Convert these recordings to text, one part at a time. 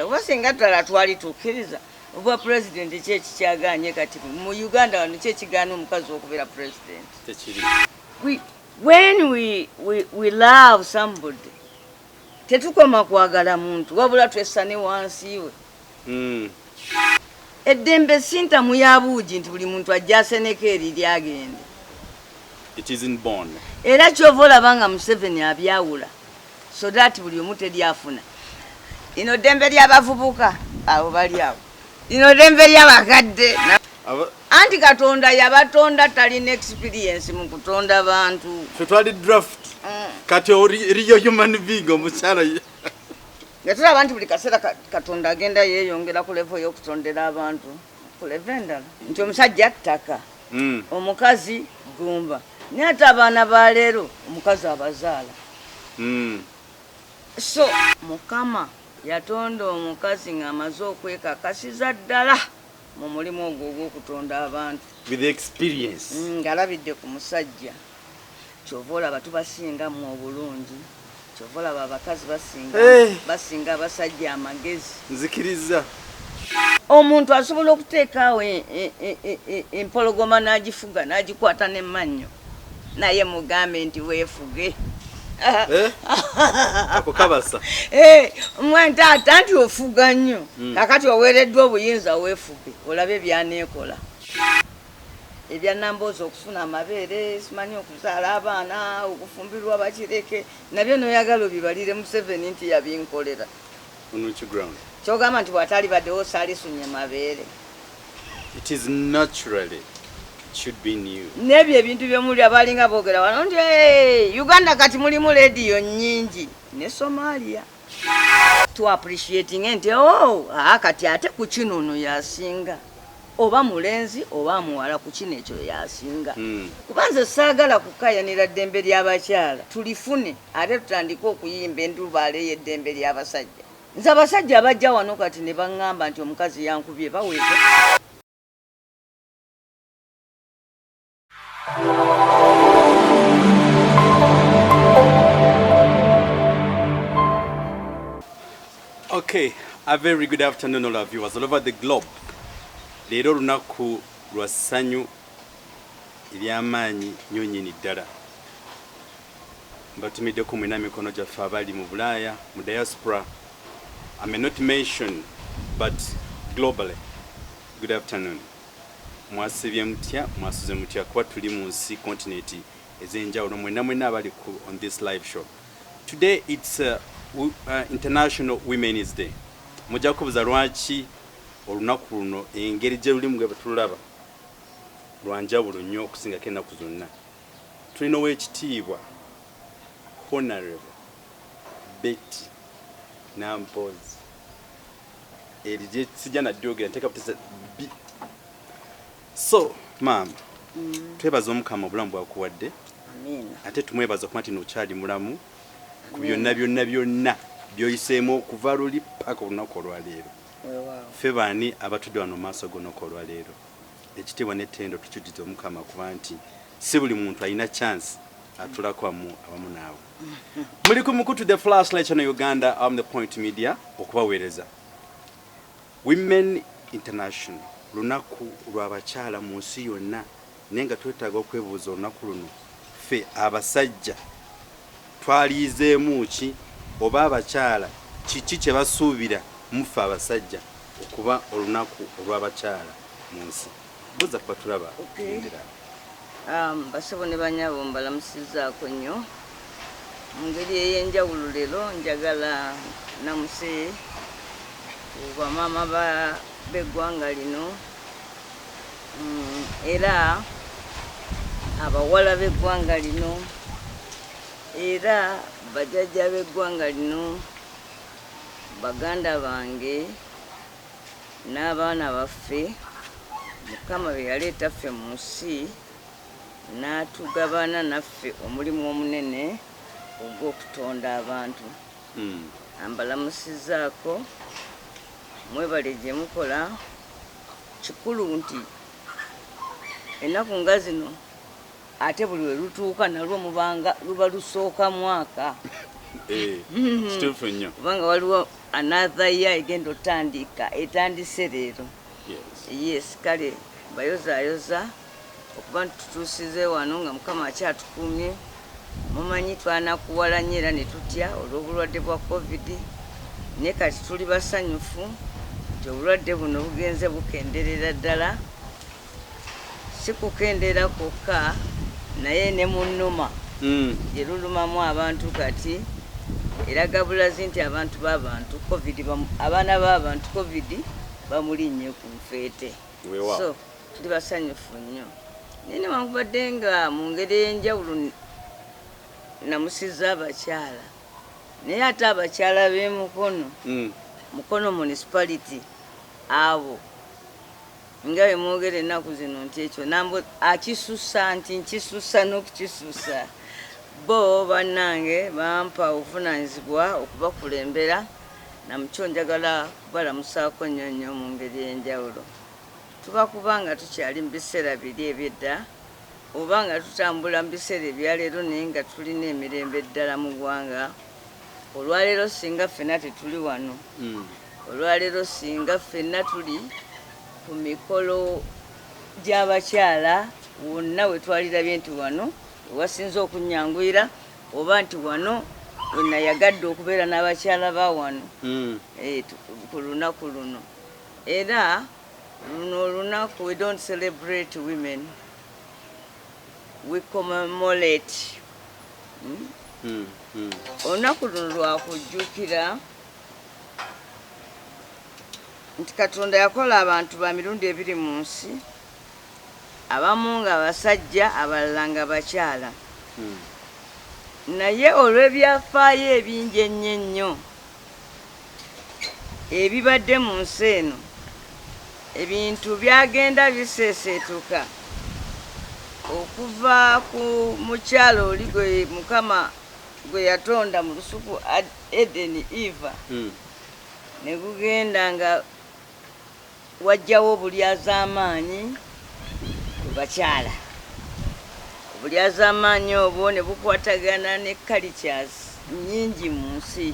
Oba singa ddala twali tukkiriza obwa pulezidenti, ki ekikyaganye kati mu Uganda wano? Ki ekigaana omukazi okubeera pulezidenti? Tekiri. When we love somebody, tetukoma kwagala muntu, wabula twessa ne wansi we. Eddembe si ntamu ya buugi nti buli muntu ajja aseneko eriri agende. It isn't born. Era kyova olaba nga Museveni abyawula so that buli omu teryafuna. Lino ddembe ly'abavubuka, abo bali awo. Lino ddembe ly'abakadde. Anti Katonda yabatonda talina experience mu kutonda bantu. Ffe twali draft. Kati eriyo human being omukyala. Nga tulaba nti buli kaseera Katonda agenda yeeyongera ku level y'okutondera abantu ku level endala, nti omusajja ttaka, omukazi gumba, naye ate abaana ba leero omukazi abazaala. So Mukama yatonda omukazi ng'amaze okwekakasiza ddala mu mulimu ogwo ogw'okutonda abantu. With experience. Ng'alabidde ku musajja. Kyova olaba tubasingamu obulungi, kyova olaba abakazi basinga basinga abasajja amagezi. Nzikiriza. Omuntu asobola okuteekaawo empologoma n'agifuga, n'agikwata n'emmannyo, naye mugambe nti weefuge. Eh? Ako kabasa. Mwe taata nti ofuga nnyo. Kakati oweereddwa obuyinza, weefuge olabe byaneekola. Ebya Namboozi okufuna amabeere, simanyi okuzaala abaana, okufumbirwa, bakireke nabyo noyagala obibalire Museveni nti yabinkolera. On which ground? Kyogamba nti bw'ataali baddewo saalisunye mabeere? It is naturally, it should be new. N'ebyo ebintu byemuli abalinga boogera wano nti, "Hey, Uganda kati mulimu lediyo nnyingi ne Somalia." Tu appreciating nti, oh, ah, kati ate ku kino ono yasinga, oba mulenzi oba muwala, ku kino ekyo yasinga. Kuba nze saagala kukayanira ddembe ly'abakyala tulifune ate tutandike okuyimba endubaale y'eddembe ly'abasajja. Nze abasajja abajja wano kati ne baŋŋamba nti omukazi yankubye, baweeka. Okay, a very good afternoon, all our viewers all over the globe. Leero olunaku lwa ssanyu ery'amaanyi nnyo nnyini ddala. Mbatumiddeko mwena mikono gyaffe abali mu Bulaaya, mu diaspora. I may not mention, but globally, good afternoon. Mwasibye mutya, mwasuze mutya, kuba tuli mu nsi continent ez'enjawulo, mwenna mwenna abali ku on this live show. Today it's International Women's Day. Mujja kubuuza lwaki olunaku luno engeri gye lulimu gwe tululaba lwanjawulo nnyo okusingako ennaku zonna. Tulina ow'ekitiibwa Honorable Betty Nambooze, eri gye sijja nadyogera nteeka butesa B. So maama, twebaza Omukama obulamu bwakuwadde. Amiina. Ate tumwebaza okuba nti nokyali mulamu ku byonna byonna byonna byoyiseemu okuva luli paka olunaku olwaleero. Weewaawo. Ffe baani abatudde wano mu maaso g'olunaku olwaleero, ekitiibwa n'ettendo tukijjuza Omukama, kuba nti si buli muntu alina chance atulako wamu awamu naawe. Muli ku mukutu The Flashlight Channel Uganda, am The Point Media okubaweereza. Women International, lunaku lw'abakyala mu nsi yonna, naye nga twetaaga okwebuuza, olunaku luno ffe abasajja twaliyizeemu ki, oba abakyala kiki kye basuubira muffe abasajja okuba olunaku olw'abakyala mu nsi? Buuza kuba tulaba. Endera. Basebo ne banyabo, mbalamusizaako nnyo mu ngeri ey'enjawulo. Leero njagala namuse ku bamaama b'eggwanga lino, era abawala b'eggwanga lino, era bajjajja b'eggwanga lino, baganda bange n'abaana baffe Mukama be yaleeta ffe mu nsi n'atugabana naffe omulimu omunene ogw'okutonda abantu. Ambalamusizaako, mwebale gye mukola. Kikulu nti ennaku nga zino, ate buli lwe lutuuka nalwo mubanga luba lusooka mwaka. Eh, kituufu nnyo. Kubanga waliwo another year egenda otandika, etandise leero. Yes, kale bayozaayoza okuba nti tutuusize wano nga Mukama akyatukuumye. Mumanyi twanakuwala nnyo era ne tutya olw'obulwadde bwa COVID, naye kati tuli basanyufu nti obulwadde buno bugenze bukenderera ddala. Si kukendeera kwokka, naye ne mu nnuma gye lulumamu abantu kati eraga bulazi nti abantu b'abantu COVID abaana b'abantu COVID bamulinnye ku nfeete. So tuli basanyufu nnyo, naye newankubadde nga mu ngeri ey'enjawulo namusizza abakyala, naye ate abakyala b'emukono, Mukono Municipality, abo nga bwe mwogera ennaku zino nti ekyo nambo akisusa, nti nkisusa n'okukisusa, bo bannange bampa obuvunaanyizibwa okubakulembera. Namukyo njagala kubalamusaako nnyo nnyo mu ngeri ey'enjawulo. Tuba kubanga tukyali mu biseera biri ebyedda oba nga tutambula mu biseera ebyaleero, naye nga tulina emirembe ddala mu ggwanga. Olwaleero singa ffenna tetuli wano, olwaleero singa ffenna tuli ku mikolo gy'abakyala wonna we twalirabye nti wano wewasinze okunyanguyira, oba nti wano wenayagadde okubeera n'abakyala ba wano ku lunaku luno. Era luno olunaku, we don't celebrate women, we commemorate. Olunaku luno lwakujjukira nti Katonda yakola abantu ba mirundi ebiri mu nsi, abamu nga basajja, abalala nga bakyala. Naye olw'ebyafaayo ebingi ennyo ennyo ebibadde mu nsi eno, ebintu byagenda biseeseetuka okuva ku mukyalo oli gwe Mukama gwe yatonda mu lusuku Edeni, Eva, ne gugenda nga wajjawo obulyazaamaanyi ku bakyala. Obulyazaamaanyi obwo ne bukwatagana ne cultures nnyingi mu nsi.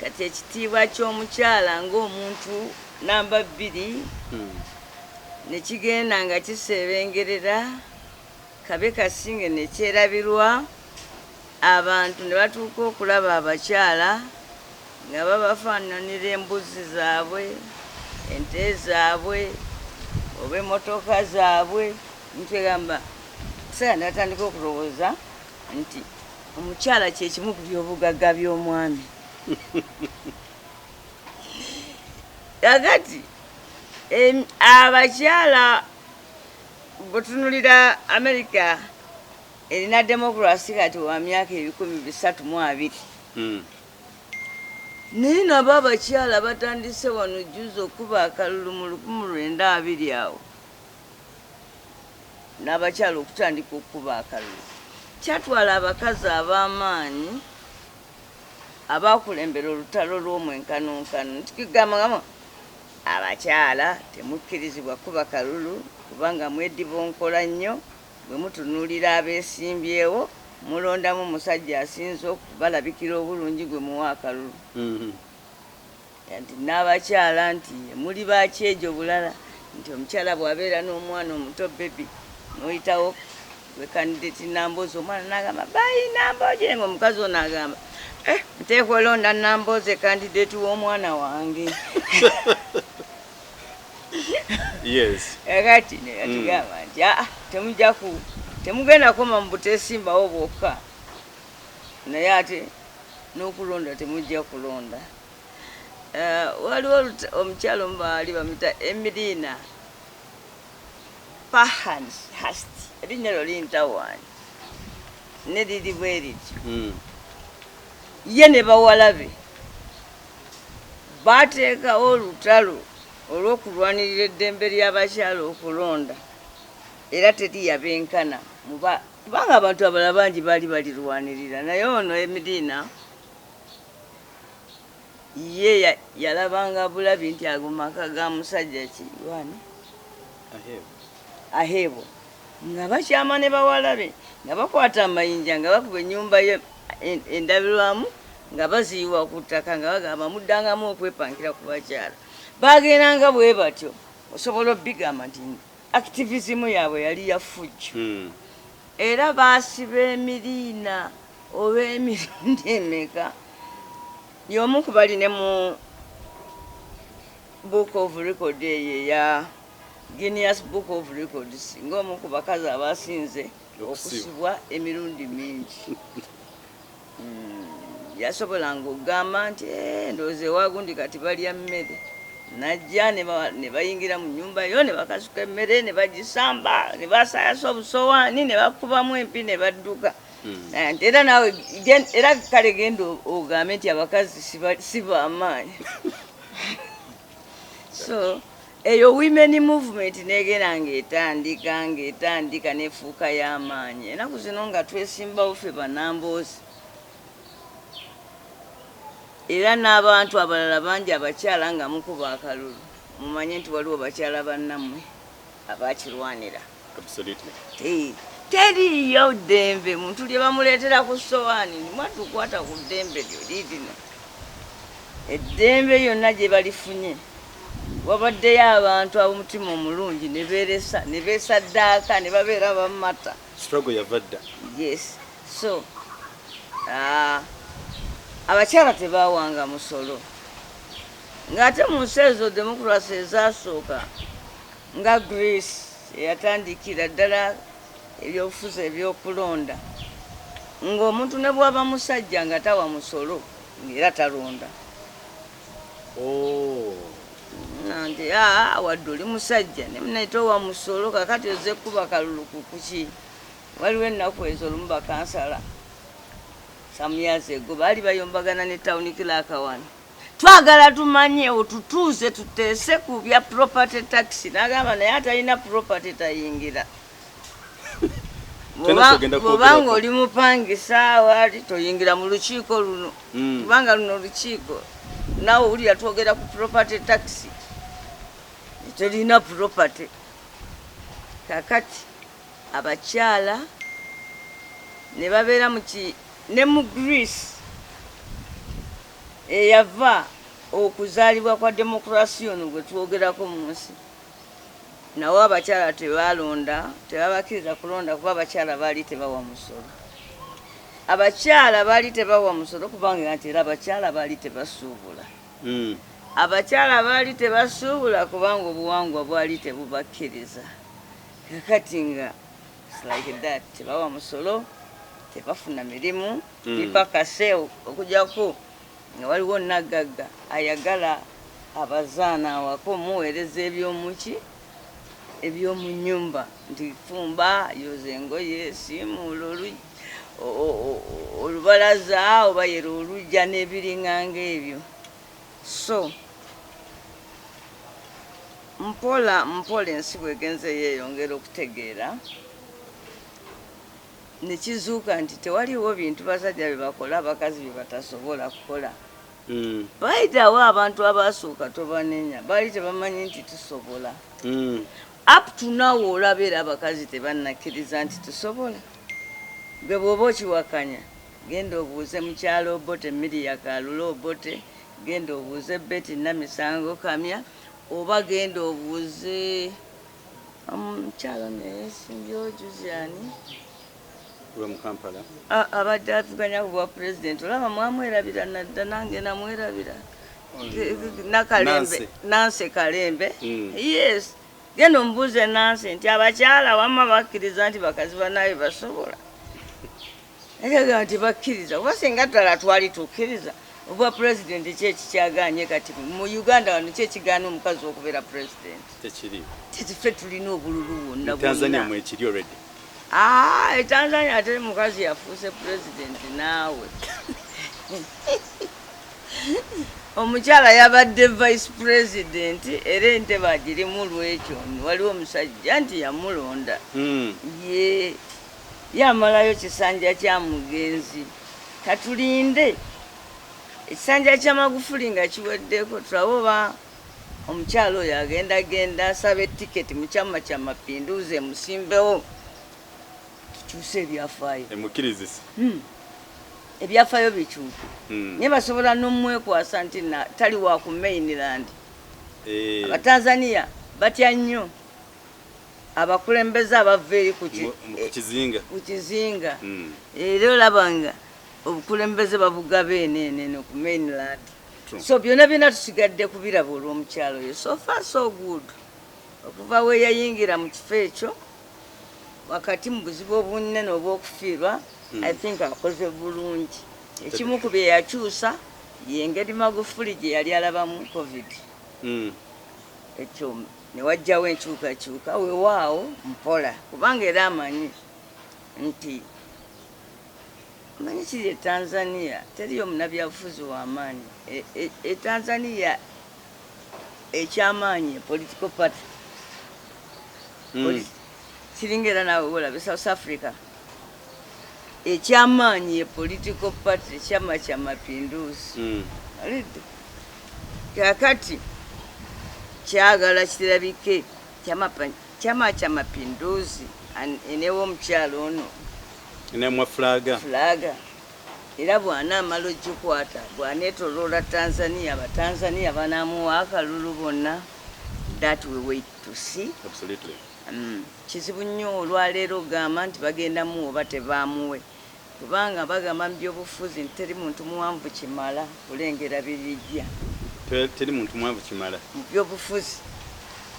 Kati ekitiibwa ky'omukyala ng'omuntu namba 2 ne kigenda nga kiseebengerera, kabe kasinge ne kyerabirwa. Abantu ne batuuka okulaba abakyala nga babafaananira embuzi zaabwe, ente zaabwe oba emmotoka zaabwe. Nkyegamba kiseera ne batandika okulowooza nti omukyala kye kimu ku byobugagga by'omwami. Kakati abakyala bwetunulira America erina democracy kati wa myaka 320, naye nabo abakyala batandise wano juzi okuba akalulu mu 1920 awo, n'abakyala okutandika okukuba akalulu. Kyatwala abakazi ab'amaanyi abakulembera olutalo lw'omwenkanonkano nti kigamba nga abakyala temukkirizibwa kuba kalulu kubanga mwedibonkola nnyo, bwe mutunuulira abeesimbyewo mulondamu musajja asinze okubalabikira obulungi gwe muwa akalulu. Nti n'abakyala nti muli bakyejo bulala, nti omukyala bw'abeera n'omwana omuto baby, n'oyitawo gwe candidate Nambooze, omwana n'agamba bayi Nambooze, nga omukazi ono agamba, eh, nteekwa olonda Nambooze candidate w'omwana wange. Kakati ne batugamba nti aa, temujja ku temugenda koma mu buteesimbawo bwokka, naye ate n'okulonda temujja kulonda. Waliwo omukyala omu baali bamuyita Emilina Pankhurst, erinnya lyo lintawaanya ne liri bwe lityo. Ye ne bawala be bateekawo olutalo olw'okulwanirira eddembe ly'abakyala okulonda, era teri yabenkana kubanga abantu abalala bangi baali balirwanirira, naye ono Emilina ye yalabanga bulabi nti ago maka ga musajja ki wani aheebwa, nga bakyama ne bawala be nga bakwata amayinja nga bakuba ennyumba ye. Endabirwamu nga baziyiwa ku ttaka, nga bagamba muddangamu okwepankira ku bakyala. Bagendanga bwe batyo. Osobola obigamba nti activism yaabwe yali ya fujjo. Era baasiba emiriina oba emirundi emeka. Y'omu ku bali ne mu Book of Record eyo eya Guinness Book of Records ng'omu ku bakazi abasinze okusibwa emirundi mingi. Yasobolanga okugamba nti, "Eh, ndowooza ewagundi kati balya mmere." Najja ne bayingira mu nnyumba yo, ne bakasuka emmere, ne bagisamba, ne basaayasa obusowaani, ne bakubamu empi, ne badduka. Nti era naawe era kale genda ogambe nti abakazi si bamaanyi. So eyo women movement negenda ng'etandika, ng'etandika, nefuuka y'amaanyi. Ennaku zino nga twesimbawo ffe banamboozi, era n'abantu abalala bangi abakyala nga mukuba akalulu, mumanye nti waliwo bakyala bannammwe abakirwanira. Teriiyo ddembe muntu lye bamuleetera ku sowaani. Mwatukwata ku ddembe lyo liirino, eddembe lyonna gye balifunye wabaddeyo abantu ab'omutima omulungi ne beeresa, ne beesaddaaka, ne babeera bamata. Struggle yava dda. Yes. So abakyala tebawanga musolo, ng'ate mu nsi ezo democracy ezasooka nga Greece, eyatandikira ddala ebyobufuzi ebyokulonda, ng'omuntu ne bwaba musajja nga tawa musolo, ng'era talonda. Oh. Nti aa, wadde oli musajja nemunaye towa musolo, kakati oze kuba kalulu kuki? Waliwo ennaku ezo olumu bakansala some years ago baali bayombagana ne town clerk wano, twagala tumanye otutuuze tuteese ku bya property tax. Nagamba naye atalina property tayingira. Tena tugenda Bw'obanga kwogerako. oli mupangisa waali, toyingira mu lukiiko luno, kubanga luno lukiiko naawe owulira twogera ku property tax, tolina property. Kakati abakyala ne babeera muki ne mu Greece eyava okuzaalibwa kwa democracy ono gwe twogerako mu nsi, nawo abakyala tebalonda, tebabakkiriza kulonda, kuba abakyala baali tebawa musolo. Abakyala baali tebawa musolo kubanga nti era abakyala baali tebasuubula. Abakyala baali tebasuubula kubanga obuwangwa bwali tebubakkiriza. Kakati nga it's like that, tebawa musolo, tebafuna mirimu. Bipakase okujjako nga waliwo naggagga ayagala abazaana awaka omuweereza ebyomuki, ebyomu nyumba, nti fumba, yoza engoye, siimuula olubalaza oba yera olujja n'ebiringanga ebyo. So mpola mpola ensi bwegenze yeeyongera okutegeera, nekizuuka nti tewaliwo bintu basajja bye bakola abakazi bye batasobola kukola. Bayitawo abantu abasooka tobanenya, baali tebamanyi nti tusobola. Up to now olaba era abakazi tebannakkiriza nti tusobola. Gwe bw'oba okiwakanya, genda obuuze mukyalo Obote, Miria Kalula Obote, genda obuuze Betty Namisango Kamya, oba genda obuuze omukyalo neyesimbyewo juzi, ani? Lwe mu Kampala. Abadde avuganya ku bwa pulezidenti, olaba mwamwerabira nadda, nange namwerabira. Nakalembe. Nancy. Nancy Kalembe. Yes, genda omubuuze Nancy nti abakyala wamma bakkiriza nti bakazi banaye basobola? Eraga nti bakkiriza, kuba singa ddala twali tukkiriza, obwa pulezidenti ki ekikyaganye kati mu Uganda wano? Ki ekigaana omukazi okubeera pulezidenti? Tekiri. Tetife tulina obululu bwonna. Mu Tanzania Bwonna. Mwekiri already. Ah, e Tanzania ate mukazi yafuuse pulezidenti naawe. Omukyala yabadde vice president, era entebe agirimu lwekyo waliwo omusajja nti yamulonda. Ye yamalayo kisanja kya mugenzi. Katulinde ekisanja kya Magufuli nga kiweddeko, tulabe oba omukyala oyo agenda genda asaba etiketi mu Kyama Kya Mapinduzi emusimbewo, tukyuse ebyafaayo. Emukkirizisa. Ebyafayo bikyuke. Naye basobola n'omwekwasa nti tali wa ku mainland. Abatanzania batya nnyo abakulembeze abava eri ku kizinga. Ku kizinga. Era olaba nga obukulembeze babugaba eno ku mainland. So byonna byonna tusigadde kubiraba olw'omukyalo oyo. So far so good. Okuva we yayingira mu kifo ekyo wakati mu buzibu obunene obw'okufiirwa, I think akoze bulungi. Ekimu ku bye yakyusa yengeri Magufuli gye yali alabamu COVID. Ekyo ne wajjawo enkyukakyuka, weewaawo mpola, kubanga era amanyi nti manyi kiri e Tanzania teriyo munnabyabufuzi w'amaanyi. E Tanzania ekyamaanyi political party. Kiringa era naawe wolabe South Africa, ekyamaanyi ye political party, Chama cha Mapinduzi. Alidde kakati kyagala kirabike Chama cha Mapinduzi enewa omukyalo ono Enemwa flag. Flag. Era bw'anaamala ogikwata, bw'aneetoloola Tanzania, Abatanzania banaamuwa akalulu bonna. That we wait to see. Kizibu nnyo olwaleero ogamba nti bagenda muwa oba tebaamuwe, kubanga bagamba mu byobufuzi nti teri muntu muwanvu kimala kulengera birijja. Teri muntu muwanvu kimala. Mu byobufuzi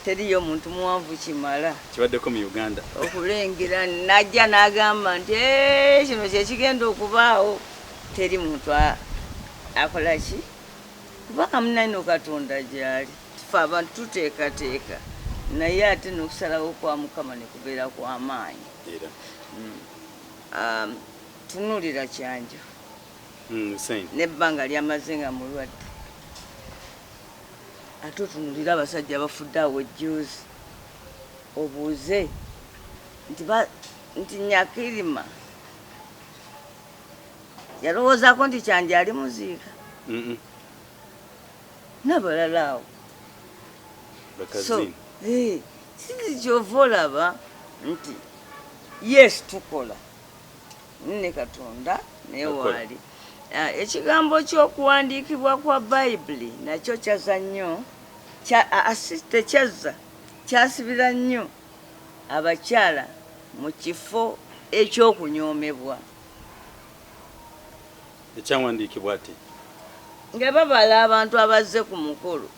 teriyo muntu muwanvu kimala. Kibaddeko mu Uganda. Okulengera najja n'agamba nti, "Eh, kino kyekigenda okubaawo." Teri muntu akola ki, kubanga munanino Katonda gyali. Tufe abantu tuteekateeka, naye ate n'okusalawo kwa Mukama ne kubeera kw'amaanyi. Era Tunuulira Kyanjo Hussein. N'ebbanga lyamaze nga mulwadde, ate otunuulira abasajja abafudde awo ejjuuzi, obuuze nti Nyakirima yalowoozaako nti Kyanja ali muziika n'abalala awo. So Bakazini. Kiki kyova olaba nti yes, tukola ne Katonda naye Akola. waali. Ah, ekigambo ky'okuwandiikibwa kwa Bayibuli nakyo kyazza nnyo, si tekyazza, kyasibira nnyo abakyala mu kifo ekyokunyoomebwa. Ekyawandiikibwa ati Nga babala abantu abazze ku mukolo,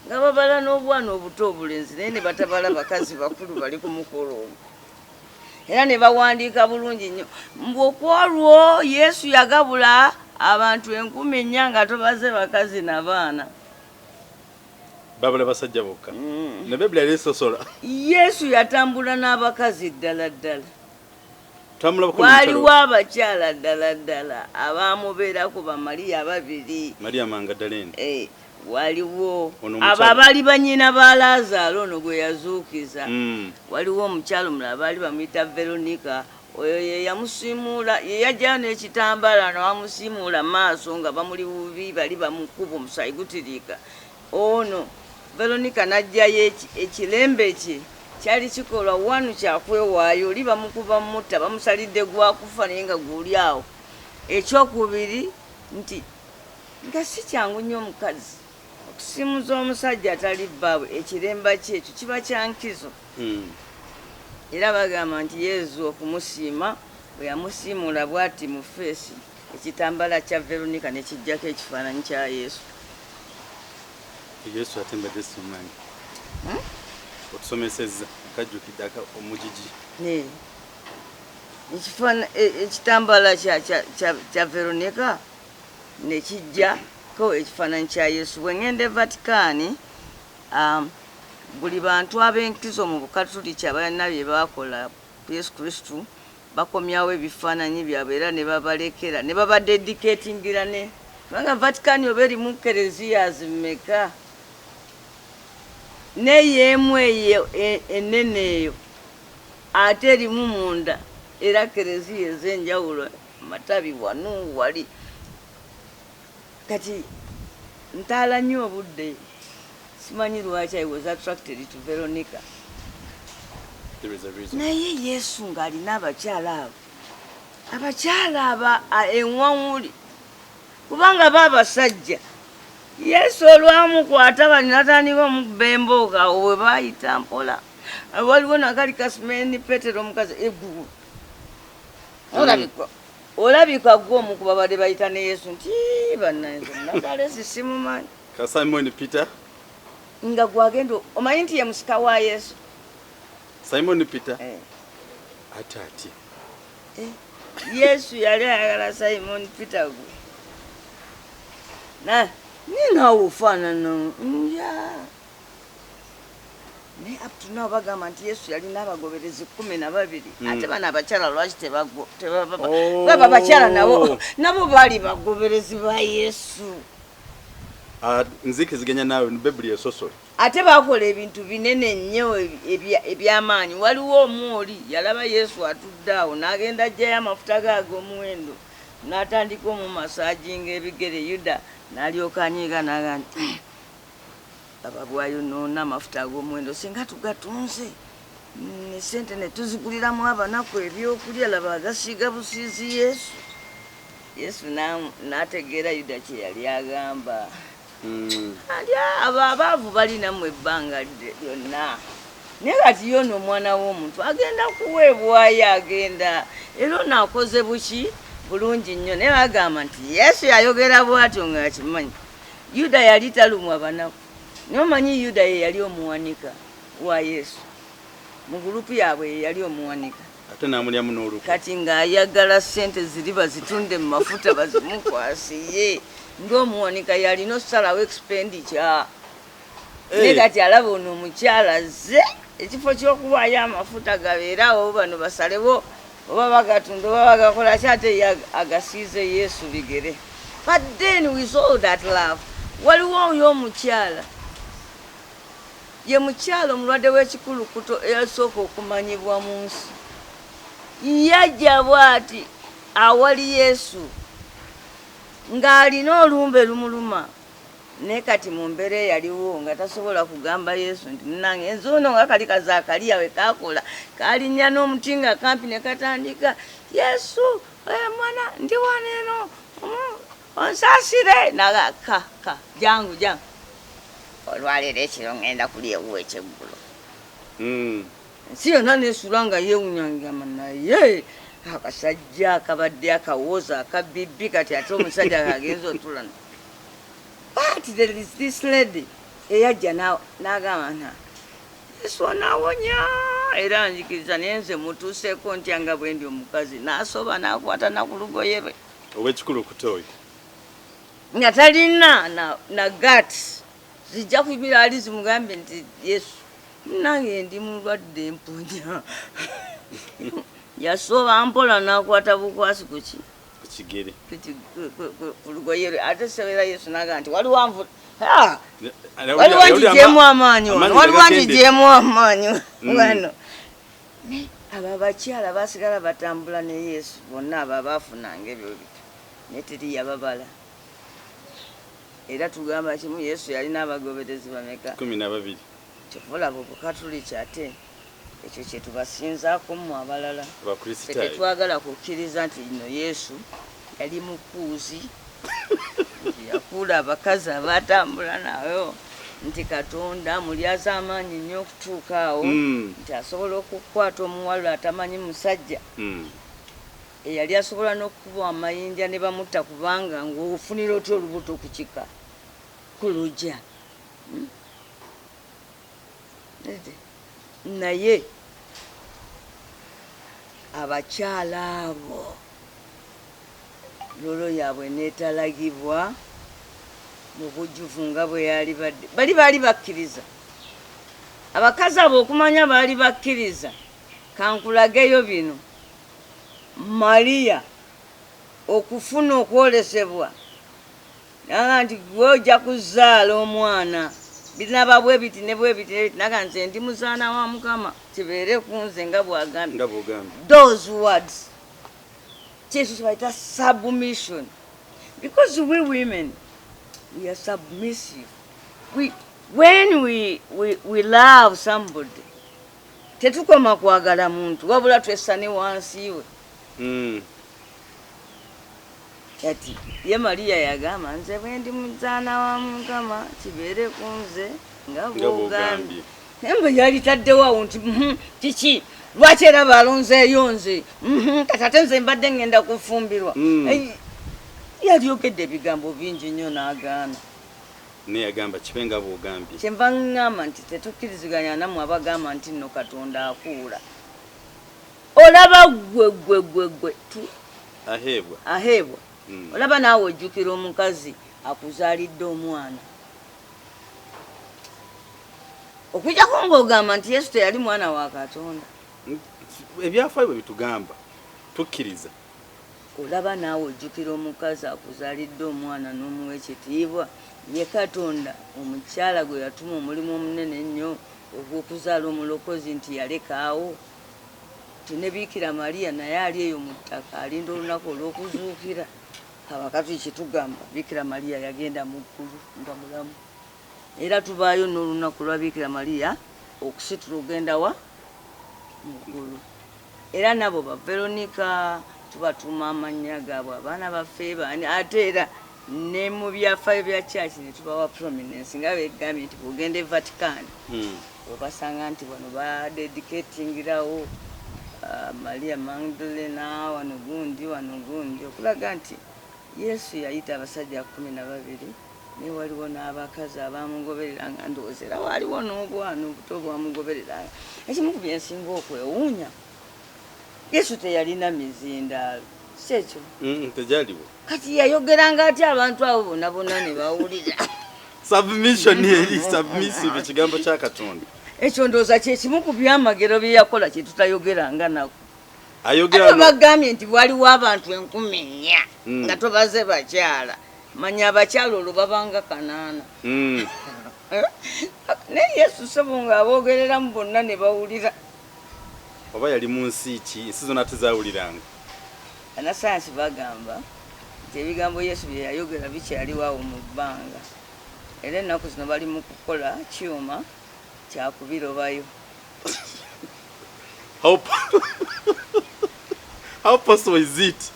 nga babala n'obwana obuto obulenzi, naye ne batabala bakazi bakulu bali ku mukolo ogwo. Era ne bawandiika bulungi nnyo mbu okwolwo Yesu yagabula abantu 4000 nga tobaze bakazi n'abaana. Babala basajja bokka. Ne Bayibuli yali esosola. Yesu yatambula n'abakazi ddala ddala. Twamulabako Waaliwo n'omukyala abakyala ddala ddala abamubeerako, Bamaliya ababiri. Maria Mangadalene. Eh, waliwo Ono abo omukyala. abaali banyina ba Laazaalo ono gwe yazuukiza. Waliwo omukyalo omulala baali bamuyita Veronica. Oyo ye yamusiimuula, ye yajjayo n'ekitambaala nawamusiimuula maaso nga bamuli bubi, bali bamukuba omusaayi gutiriika. Ono Veronica n'ajjayo ekirembe kye kyali kikolwa wanu kyakwewaayo, oli bamukuba mutta, bamusalidde gwakufa, naye nga guli awo. Ekyokubiri nti nga si kyangu nnyo omukazi okusiimuza omusajja atali bbaabwe ekiremba kye, ekyo kiba kya nkizo. Era bagamba nti Yezu okumusiima, bwe yamusiimuula bw'ati mu face, ekitambala kya Veronica ne kijjako ekifaananyi kya Yesu. Yesu ate mbadde simanyi. Otusomesezza kajjukidde omugigi. Ne ekitambala kya Veronica ne kijjako ekifaananyi kya Yesu. Bwe ŋŋenda e Vatican, buli bantu ab'enkizo mu Bukatuliki abalina bye baakola ku Yesu Kristu bakomyawo ebifaananyi byabwe, era ne babalekera ne babadedicatingira, ne kubanga Vatican oba erimu kereziya mmeka, neyeemu eyo enene eyo ate erimu munda era kereziya ez'enjawulo, amatabi wano wali. Kati ntaala nnyo obudde, simanyi lwaki I was attracted to Veronica. There is a reason. Naye Yesu ng'alina abakyala abo, abakyala aba eŋŋwaŋuli. Kubanga baabasajja Yesu olwamukwata bali natandika omukuba embooka awo we baayita mpola. Waliwo nakali kasimeni Petero omukazi eggulu. Olabika olabika gwe omu ku babadde bayita ne Yesu nti bannange Nazalesi simumanyi. Ka Simon Peter nga gwagenda omanyi nti ye musika wa Yesu. Simon Peter eh. Ate atya? Eh. Yesu yali ayagala Simon Peter gwe. Na nina ofaanana nja naye up to now bagamba nti Yesu yalina abagoberezi 12. Ate bano abakyala lwaki tebaba bakyala nabo baali bagoberezi ba Yesu. Nzikiziganya naawe Bayibuli esosola. Ate bakola ebintu binene nnyo eby'amaanyi. Waliwo omu oli yalaba Yesu atudde awo n'agenda ajjayo amafuta ge ag'omuwendo n'atandika omumasajinga ebigere. Yuda n'alyoka anyiiga n'agamba nti baba bwayonoona amafuta ag'omuwendo, singa tugatunze ne sente ne tuziguliramu abanaku ebyokulya, laba agasiiga busiizi Yesu. Yesu n'ategeera Yuda kye yali agamba. Ati abo abaavu bali nammwe ebbanga lyonna, naye kati yono omwana w'omuntu agenda kuweebwayo, agenda era ono akoze buki bulungi nnyo. Naye bagamba nti Yesu yayogera bw'atyo nga akimanyi Yuda yali talumwa banaku. Naye omanyi Yuda ye yali omuwanika wa Yesu mu gurupu yaabwe, ye yali omuwanika. Ate n'amulyamu n'olukwe. Kati ng'ayagala ssente ziri bazitunde mu mafuta bazimukwasiye ng'omuwanika yalina osalawo expenditure. Naye kati alaba ono omukyala ze ekifo ky'okuwaayo amafuta gabeerawo bano basalewo oba bagatunda oba bagakola ki, ate ye agasiize Yesu bigere. But then we saw that love. Waliwo oyo omukyala, ye mukyala omulwadde w'ekikulukuto eyasooka okumanyibwa mu nsi. Yajja bw'ati awali Yesu ng'alina olumbe lumuluma, naye kati mu mbeera eyaliwo nga tasobola kugamba Yesu nti munange enze ono nga kali kazaakaliya we kakola kalinnya n'omuti nga kampi ne katandika, Yesu mwana ndi wano eno onsaasire naga ka ka jangu jangu olwaleero ekiro ŋŋenda kulya ewuwo ekyeggulo. Ensi yonna nesula nga yeewunyangama, naye akasajja akabadde akawooza akabibbi kati ate omusajja kagenza otulana. But there is this lady eyajja n'agamba nta Yesu onaawonya era nzikiriza, naye nze mutuuseeko ntya nga bwe ndi omukazi? N'asoba n'akwata na ku lugoye lwe. Ow'ekikulukuto oyo. Nga talina na guts zijja kuyimira ali zimugambe nti Yesu nange ndi mulwadde mponya. Yasoba mpola n'akwata bukwasi kuki? Ku kigere. Ku lugoye lwe. Ate sebera Yesu n'agamba nti waliwo anvu waliwo ngigyemu amaanyi wano, waliwo ngigyemu amaanyi wano. Naye abo abakyala basigala batambula ne Yesu bonna, abo abaafunanga ebyo bityo, naye teri yababala. Era tugamba kimu, Yesu yalina abagoberezi bameka? 12. Kyova olaba obukatuliki ate ekyo kye tubasinzaako mmwe abalala. Ffe Abakristaayo. Tetwagala kukkiriza nti no Yesu yali mukuuzi, nti yakuula abakazi abatambula nayo, nti Katonda mulyaza amaanyi nnyo okutuuka awo nti asobola okukwata omuwala atamanyi musajja eyali asobola n'okukuba amayinja ne bamutta, kubanga ng'ofunira otya olubuto ku kika ku lujja? Naye abakyala abo role yaabwe neetalagibwa mu bujjuvu nga bwe yali badde. Bali baali bakkiriza, abakazi abo okumanya baali bakkiriza. Kankulageyo bino: Mariya okufuna okwolesebwa naga nti gwe ojja kuzaala omwana binaba bwe biti ne bwe biti ne biti, naga nze ndi muzaana wa Mukama, kibeere ku nze nga bw'agambye. Nga bw'ogambye. Those words kyekyo kyebayita submission, because we women, we are submissive. When we love somebody, tetukoma kwagala muntu, wabula twessa ne wansi we. Kati ye Mariya yagamba, nze bwe ndi muzaana wa Mukama, kibeere ku nze nga bw'ogambye. Naye mbe yalitaddewo awo nti kiki, lwaki era balonzeeyo nze? Kati ate nze mbadde ŋŋenda kufumbirwa. Yalyogedde ebigambo bingi nnyo n'agaana. Naye yagamba kibe nga bw'ogambye. Kyenva ŋŋamba nti tetukkiriziganya nammwe abagamba nti nno Katonda akuula. Olaba ggwe ggwe ggwe ggwe aheebwa aheebwa. Olaba naawe ojjukira omukazi akuzaalidde omwana, okujjako ng'ogamba nti Yesu teyali mwana wa Katonda. Ebyafaayo bwe bitugamba tukkiriza. Olaba naawe ojjukira omukazi akuzaalidde omwana n'omuwa ekitiibwa. Ye Katonda omukyala gwe yatuma omulimu omunene ennyo ogw'okuzaala omulokozi nti yalekaawo nti ne Biikira Mariya naye ali eyo mu ttaka alinda olunaku olw'okuzuukira. Abakatuliki kitugamba Biikira Mariya yagenda mu ggulu nga mulamu, era tubaayo n'olunaku lwa Biikira Mariya okusitula ogenda wa mu ggulu. Era nabo ba Veronica tubatuuma amannya gaabwe abaana baffe baani, ate era ne mu byafaayo bya church ne tubawa prominence nga begambye nti bw'ogenda e Vatican obasanga nti wano badedicatingirawo Maria Magdalena, wano gundi, wano gundi, okulaga nti Yesu yayita abasajja 12, naye waliwo n'abakazi abamugobereranga. Ndowooza era waliwo n'obwana obuto bwamugobereranga. Ekimu ku byensinga okwewuunya, Yesu teyalina mizindaalo, si ekyo? Tejaliwo. Kati yayogeranga atya abantu abo bonna bonna ne bawulira? Submission eri submissive ekigambo kya Katonda. Ekyo ndowooza kyekimu ku byamagero bye yakola kye tutayogeranga nako. Ayogera Ate bagambye nti waliwo abantu 4000 nga tobaze bakyala. Manya abakyala olwo babanga 8. Naye Yesu ssebo ng'aboogereramu bonna ne bawulira. Oba yali mu nsi ki ensi zonna tezawuliranga? Bannasayansi bagamba nti ebigambo Yesu bye yayogera bikyaliwo awo mu bbanga, era ennaku zino bali mu kukola kyuma kya kubirobayo. How possible is it?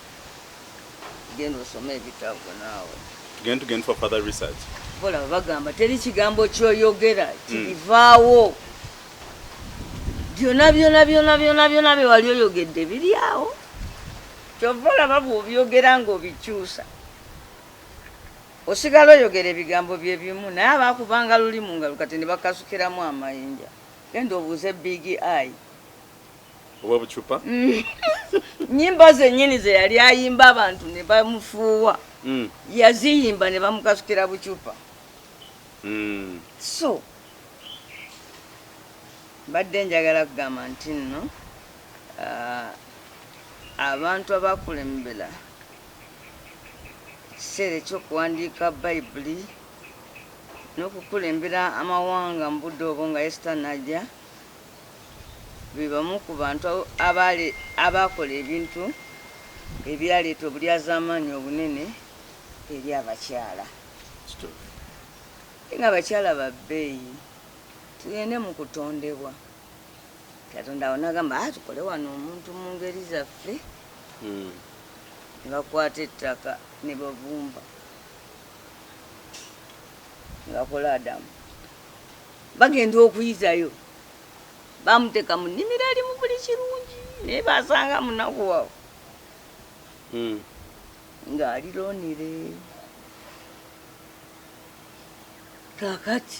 Genda osome ebitabo naawe. Tugende for further research. Bolaba bagamba teri kigambo ky'oyogera kirivaawo. Byonna byonna byonna byonna byonna bye wali oyogedde biri awo. Kyova olaba bw'obyogera ng'obikyusa, osigala oyogera ebigambo bye bimu, naye abaakubanga luli mu ngalo kati ne bakasukiramu amayinja. Genda obuuze Big Eye. Oba bucupa? Nnyimba zennyini ze yali ayimba abantu ne bamufuuwa, yaziyimba ne bamukasukira bucupa. So mbadde njagala kugamba nti nno abantu abakulembera ekiseera ekyokuwandiika Bayibuli n'okukulembera amawanga mu budde obwo nga Yesu tannajja, be bamu ku bantu abakola ebintu ebyaleeta obulyazaamaanyi obunene eri abakyala. Nga abakyala ba bbeeyi, tugende mu kutondebwa. Katonda awo n'agamba, tukole wano omuntu mu ngeri zaffe. Ne bakwata ettaka ne babumba, ne bakola Adamu. Bagenda okuyitayo bamuteeka mu nnimiro erimu buli kirungi, naye basanga munaku waabwe ng'ali lonely. Kaakati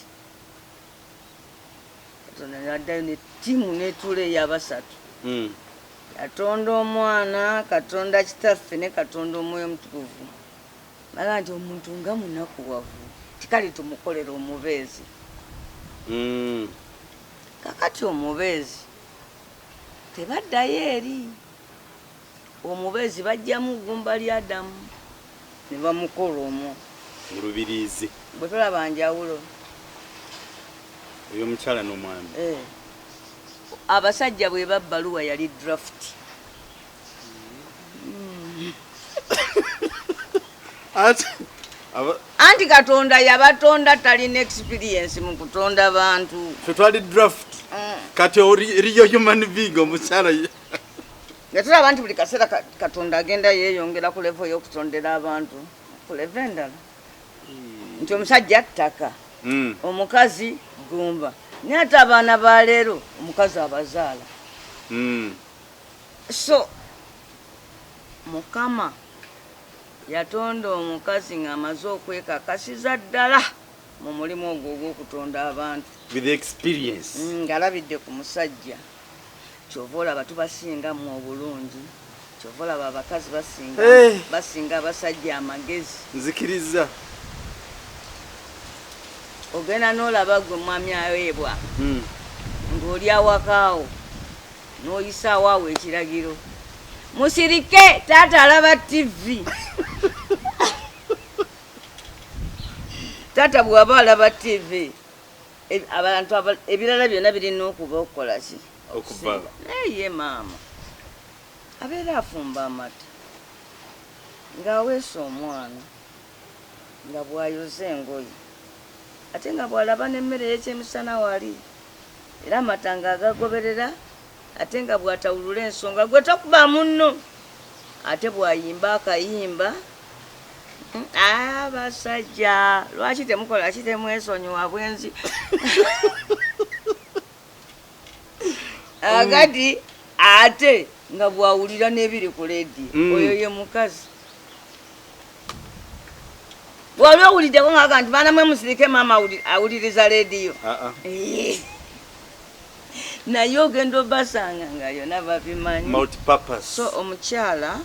Katonda n'addayo ne ttiimu n'etuula ey'abasatu. Katonda Omwana, Katonda Kitaffe ne Katonda Omwoyo Omutukuvu. Baga nti omuntu nga munakuwavu, tikale tumukolera omubeezi. Kakati omubeezi tebaddayo eri omubeezi, bajjamu ggumba lya Adamu ne bamukola omwo mu lubiriizi. Bwe tolaba njawulo ey'omukyala n'omwami. Abasajja bwe babbaluwa yali draft. Anti Katonda yabatonda talina experience mu kutonda bantu. Ffe twali draft. Kati eriyo human being omukyala. Nga tulaba nti buli kaseera Katonda agenda yeeyongera ku level y'okutondera abantu ku level endala, nti omusajja ttaka, omukazi gumba, naye ate abaana ba leero omukazi abazaala. So Mukama yatonda omukazi ng'amaze okwekakasiza ddala mu mulimu ogwo ogw'okutonda abantu. With experience. Ng'alabidde ku musajja. Kyova olaba tubasingamu obulungi, kyova olaba abakazi basinga basinga abasajja amagezi. Nzikiriza. Ogenda n'olaba gwe mwami aweebwa ng'oli awakaawo n'oyisaawo awo ekiragiro, musirike, taata alaba TV. Taata bw'aba alaba TV, abantu ebirala byonna birina okuba okukola ki? Okuva. Naye ye maama abeera afumba amata, ng'aweesa omwana, nga bw'ayoza engoye, ate nga bw'alaba n'emmere y'ekyemisana wali, era amata ng'agagoberera, ate nga bw'atawulula ensonga, gwe tokuba munno, ate bw'ayimba akayimba, abasajja lwaki temukola ki, temwesonyiwa bwenzi. Akati ate nga bw'awulira n'ebiri ku leediyo. Oyo ye mukazi. Bw'oli owuliddeko nga nti baana mwe musirike, maama awuliriza leediyo. Ah, ah. Naye ogenda obasanga nga yonna babimanyi. Multipurpose. So omukyala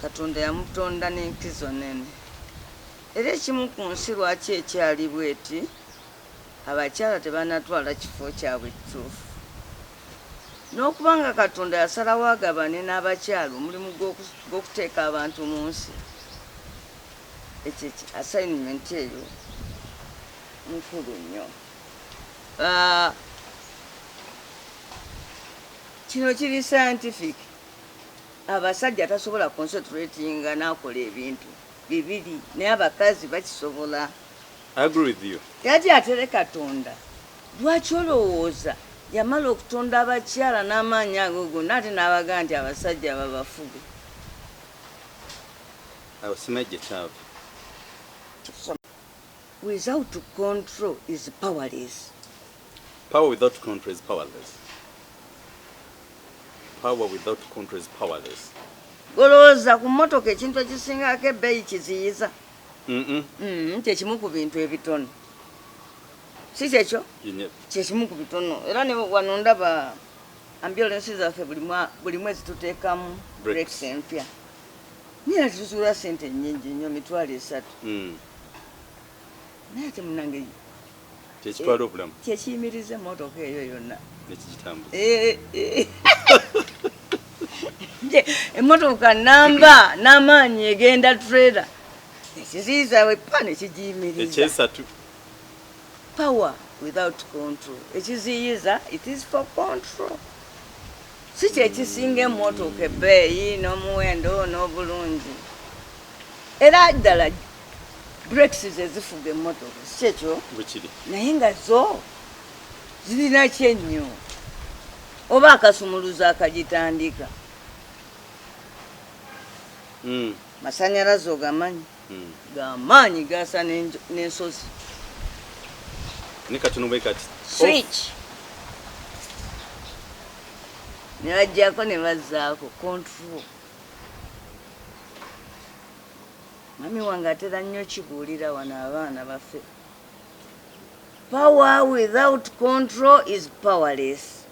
Katonda yamutonda n'enkizo nene, era ekimu ku nsi lwaki ekyali bweti, abakyala tebanatwala kifo kyabwe kituufu, n'okuba nga Katonda yasalawo agabane n'abakyala omulimu gw'okuteeka abantu mu nsi. Ekyo assignment eyo nkulu nnyo. Ah, kino kiri scientific. Abasajja tasobola concentratinga n'akola ebintu bibiri, naye abakazi bakisobola. I agree with you. Kati atere Katonda lwaki olowooza yamala okutonda abakyala n'amaanyi ago gonna, ate n'abagaa nti abasajja babafuge? Awo simanyi gye kyava. Without control is powerless. Power without control is powerless. Power without control is powerless. Golowooza ku mmotoka, ekintu ekisingako ebbeeyi kiziyiza. Mm-mm. Kyekimu ku bintu ebitono, si kyekyo? Kyekimu ku bitono. Era ne wano ndaba ambulance zaffe buli mwezi tuteekamu brakes. Brakes empya, naye era tetuzuula sente nnyingi nnyo, 30,000. Naye ate munange, Kyekitwala obulamu. Kyekiyimiriza emmotoka eyo yonna. Nekigitambuza. Eh. Nje, emmotoka namba n'amaanyi egenda trailer, ekiziyiza wepa nekigiyimiriza. Ekyesatu. Power without control, ekiziyiza, it is for control. Si kyekisinga emmotoka ebbeeyi n'omuwendo n'obulungi, era ddala brakes ze zifuga emmotoka, si kyekyo? Bwekiri. Naye nga zo zirina kyennyo oba akasumuluzo akagitandika. Masanyalaze ogamanyi? Gamaanyi, gasa n'ensozi. Ne katono bwe kati. Switch ne bajjako ne bazzaako control. Mami wange atera nnyo kibuulira wano abaana baffe, power without control is powerless.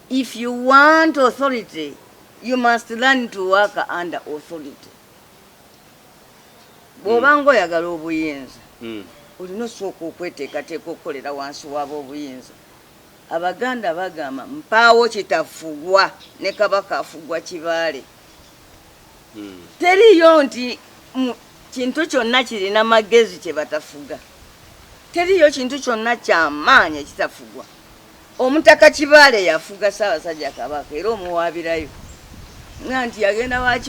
If you want authority, you must learn to work under authority. Bw'obanga oyagala obuyinza, olina osooka okweteekateeka okukolera wansi w'ab'obuyinza. Abaganda bagamba, mpaawo kitafugwa, ne kabaka afugwa kibaale. Teriyo nti kintu kyonna kirina magezi kye batafuga. Teriyo kintu kyonna kyamaanyi ekitafugwa. Omutaka Kibaale yafuga Ssaabasajja Kabaka, era omuwaabirayo nga nti yagenda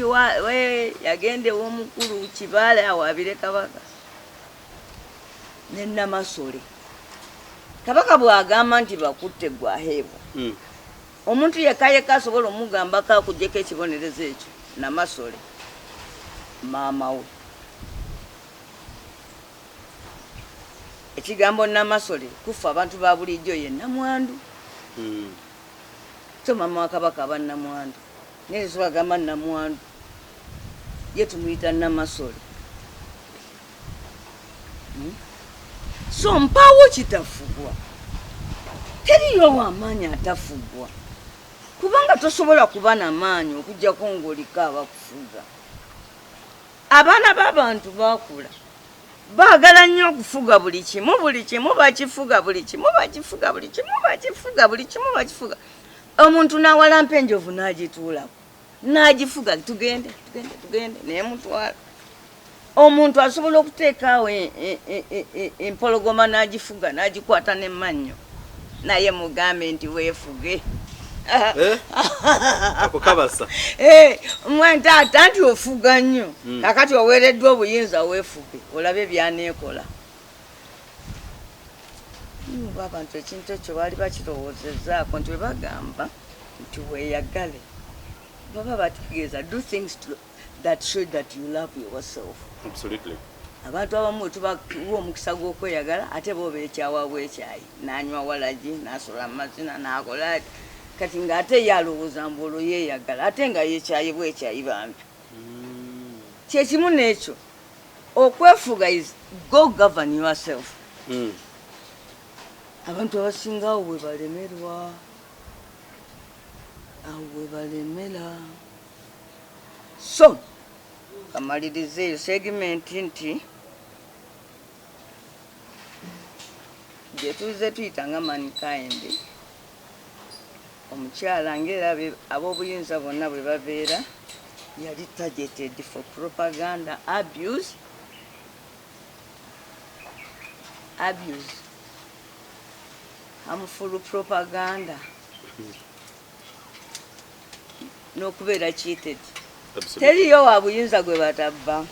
yagenda ew'omukulu Kibaale awaabire Kabaka. Ne Namasole, Kabaka bw'agamba nti bakutte gwaheebwa. Omuntu yekka yekka asobola omugambako akugyeko ekibonerezo ekyo Namasole maama we. Ekigambo Namasole kufa abantu ba bulijjo ye namwandu. So maama wa Kabaka aba namwandu, naye tesobola gamba namwandu, ye tumuyita Namasole. So mpaawo kitafugwa, teriyo wamaanyi atafugwa, kubanga tosobola kuba namaanyi okuggyako ng'oliko abakufuga. Abaana b'abantu baakula baagala nnyo okufuga buli kimu, buli kimu bakifuga, buli kimu bakifuga, buli kimu bakifuga, buli kimu bakifuga. Omuntu n'awalampa enjovu n'agituulako n'agifuga, tugende tugende tugende, naye mutwala. Omuntu asobola okuteekaawo empologoma n'agifuga n'agikwata n'emmannyo, naye mugambe nti weefuge. Ako kabasa. Mwe taata nti ofuga nnyo, kakati oweereddwa obuyinza weefuge olabe byaneekola. Oba abantu ekintu ekyo baali bakirowoozezaako nti bwe bagamba nti weeyagale, baba bategeeza do things that show that you love yourself. Absolutely. Abantu abamu bwe tubawa omukisa gw'okweyagala, ate bo beekyawa bwekyayi, n'anywa walagi, n'asola amazina, n'akola kati ng'ate ye alowooza mbu olwo yeeyagala, ate nga yeekyayi bwekyayi bambi. Kyekimu n'ekyo okwefuga is go govern yourself. Abantu abasinga awo bwe balemerwa, awo bwe balemera. So kamalirize eyo segment nti gye tuze tuyita nga mankind, omukyala ng'era ab'obuyinza bonna bwe babeera yali targeted for propaganda, abuse, harmful propaganda n'okubeera cheated. Teriyo wa buyinza gwe batabba,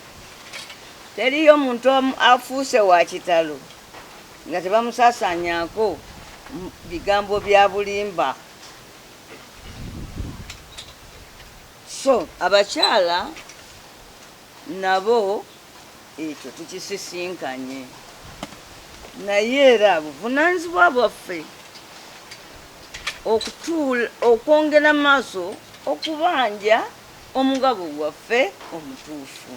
teriyo muntu afuuse wa kitalo nga tebamusaasaanyaako bigambo bya bulimba. So abakyala nabo ekyo tukisisinkanye, naye era buvunaanyizibwa bwaffe okwongera maaso okubanja omugabo gwaffe omutuufu.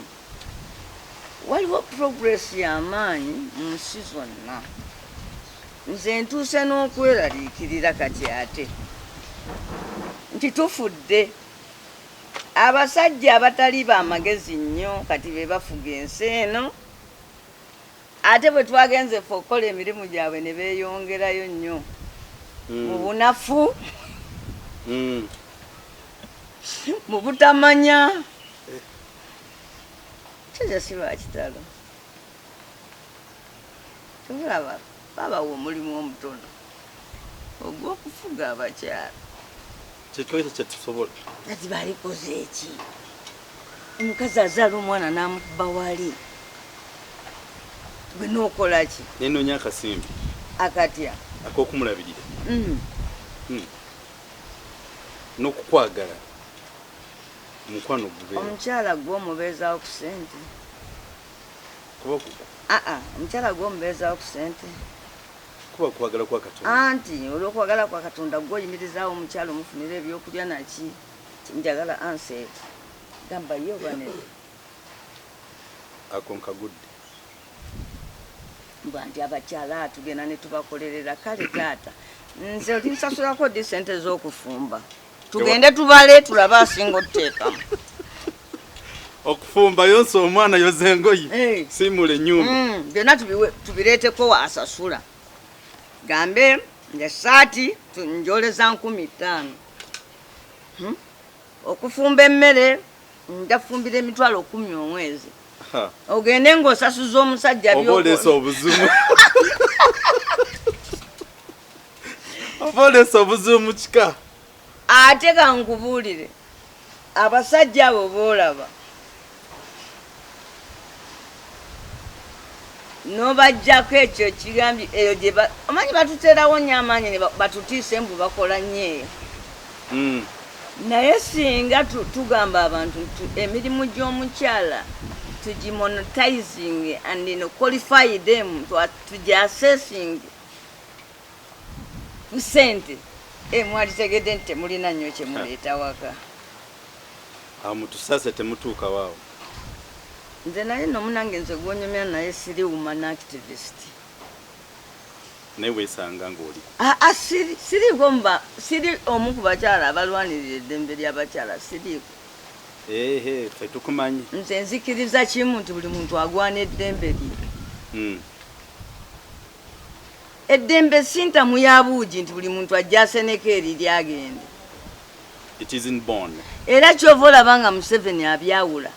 Waliwo progress y'amaanyi mu nsi zonna. Nze ntuuse n'okweraliikirira kati ate nti tufudde abasajja abatali bamagezi nnyo kati be bafuga ensi eno, ate bwe twagenze ffe okukola emirimu gyabwe ne beeyongerayo nnyo mu bunafu, mu butamanya. Kyekyo si lwa kitalo, tobulaba babawa omulimu omutono ogw'okufuga abakyala. Kyekyo kyetusobola. Kati balikoze eki? Omukazi azaala omwana n'amukuba wali, gwe n'okola ki? Nenoonya akasimbi. Akatya? Ak'okumulabirira n'okukwagala, omukwano gubeera. Omukyala gwe omubeezaawo ku ssente? Kuba Aa, omukyala gwe omubeezaawo ku ssente? Kuba kwagala kwa Katonda. Anti olw'okwagala kwa Katonda gwe oyimirizaawo omukyala, omufunira ebyokulya naki. Njagala answer gamba ye oba nedda. Ako nkagudde. Mbwa nti abakyala tugenda ne tubakolerera. Kale taata, nze olinsasulako ddi sente z'okufumba? Tugende tubale tulabe asinga otuteekamu. Okufumba, yonsa omwana, yoza engoyi, siimula ennyumba. Byonna tubireeteko asasula. Gambe esaati njoleza 5000. Okufumba emmere njafumbira 100,000 omwezi. Ogende ng'osasuza omusajja. Oba oleese obuzibu, oba oleese obuzibu mu kika. Ate kankubuulire, abasajja abo boolaba n'obajjako ekyo ekigambye eyo gye omanyi batuteerawo nnyo amaanyi ne batutiisa embu bakola nnyo eyo. Naye singa tugamba abantu nti emirimu gy'omukyala tugimonetizing and qualify them, tugiassessing ku ssente, mwalitegedde nti temulina nnyo kyemuleeta waka. Awo mutusase, temutuuka waawo. Nze naye nno munange, nze gwonyumya naye siri woman activist. Naye weesanga ng'oli. Aa, siri, siriiko muba siri omu ku bakyala abalwanirira eddembe ly'abakyala, siriiko. Ehe, ffe tukumanyi. Nze nzikiriza kimu nti buli muntu agwana eddembe lye. Eddembe si ntamu ya buugi nti buli muntu ajja aseneko eriri agende. It is inborn. Era kyova olaba nga Museveni abyawula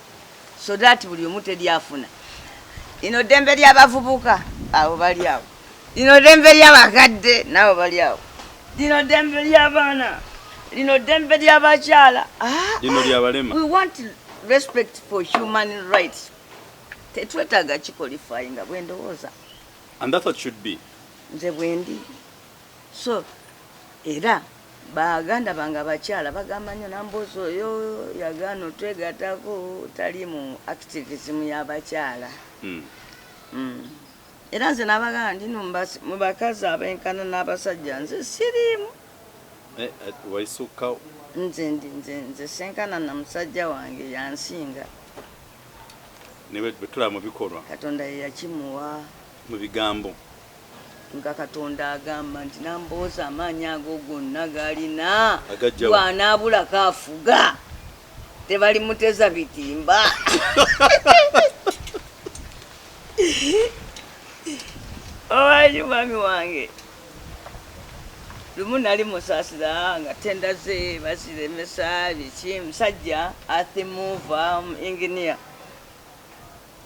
so that buli omu teryafuna. Lino ddembe ly'abavubuka, abo bali awo. Lino ddembe ly'abakadde, nabo bali awo. Lino ddembe ly'abaana, lino ddembe ly'abakyala. Ah, lino lyabalema. We want respect for human rights. Tetwetaaga kiqualify nga bwe ndowooza. And that's what should be. Nze bwendi. So era baganda bange abakyala bagamba nnyo, "Namboozi oyo yagaana otwegatako, tali mu activism y'abakyala." Era nze nabagamba nti no mu bakazi abenkana n'abasajja nze siriimu. Eh, eh, waisukkawo. Nze ndi nze senkana na musajja wange, yansinga. Ne bwe tulaba mu bikolwa. Katonda ye yakimuwa. Mu bigambo. Nga Katonda agamba nti Nambooza amaanyi ago gonna galina, Agajjawa. bw'anaabulako afuga tebalimuteza bitimba. Owanyi mwami wange lumu nali musaasira nga tendaze baziremesa biki, musajja earthmover engineer,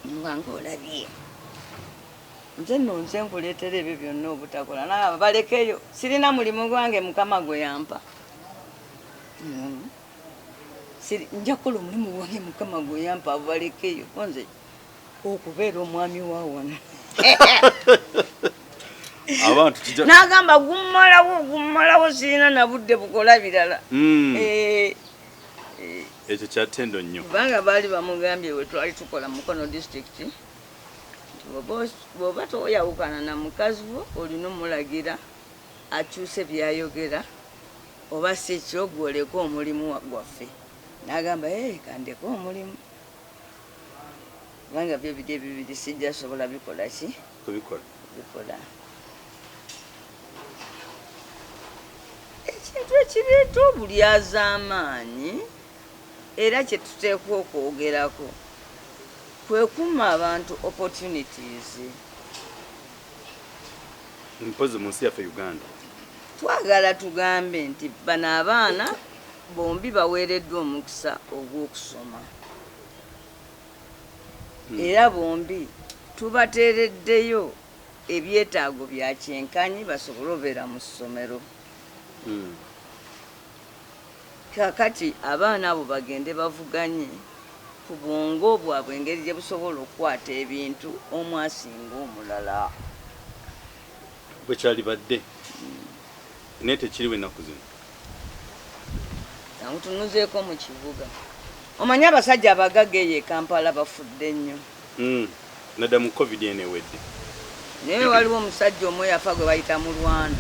nga ngaolabye nze nno nze nkuleetera ebyo byonna obutakola. Nagamba balekeyo, sirina mulimu gwange Mukama gwe yampa. Nja kukola omulimu gwange Mukama gwe yampa, abo balekeyo. Ko nze okubeera omwami wa wano. Abantu kijja. N'agamba gummalawo, gummalawo, sirina na budde bukola birala. Eh. Ekyo kyatendo nnyo. Kubanga baali bamugambye, we twali tukola Mukono District, nti bw'oba toyawukana na mukazi wo, olina omulagira akyuse byayogera, oba si kyo gwoleka omulimu gwaffe. N'agamba, "Hey, kandeke omulimu, kubanga byo biri ebibiri sijja sobola bikola ki." Kubikola. Bikola. Ekintu ekireeta obulyazaamaanyi era kye tuteekwa okwogerako kwe kumma abantu opportunities. Mpozi mu nsi yaffe Uganda. Twagala tugambe nti bano abaana bombi baweereddwa omukisa ogw'okusoma, era bombi tubateereddeyo ebyetaago bya kyenkanyi basobole obeera mu ssomero. Kakati abaana abo bagende bavuganye ku bwongo bwabwe engeri gye busobola okukwata ebintu, omu asinga omulala. Bwe kyalibadde, naye tekiriwo ennaku zino. Jangu tunuzeeko mu kibuga. Omanyi abasajja abagagga eyo e Kampala bafudde nnyo. Nadda mu COVID eno ewedde. Naye waliwo omusajja omu eyafa gwe bayita Mulwana.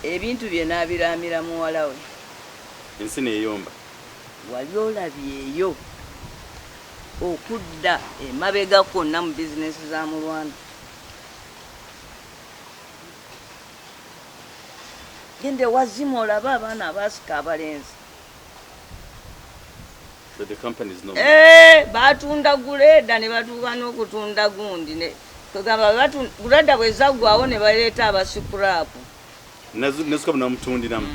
Ebintu bye n'abiraamira muwala we. Ensi neeyomba. Wali olabyeyo okudda emabega kwonna mu bizinesi za Mulwana? Genda ewazimu olabe abaana abaasika abalenzi. But the company is no more. Eh, batunda grader ne batuuka n'okutunda gundi ne kwegamba grader bwe zaggwawo ne baleeta abascrap. Nezuka namutundiramu,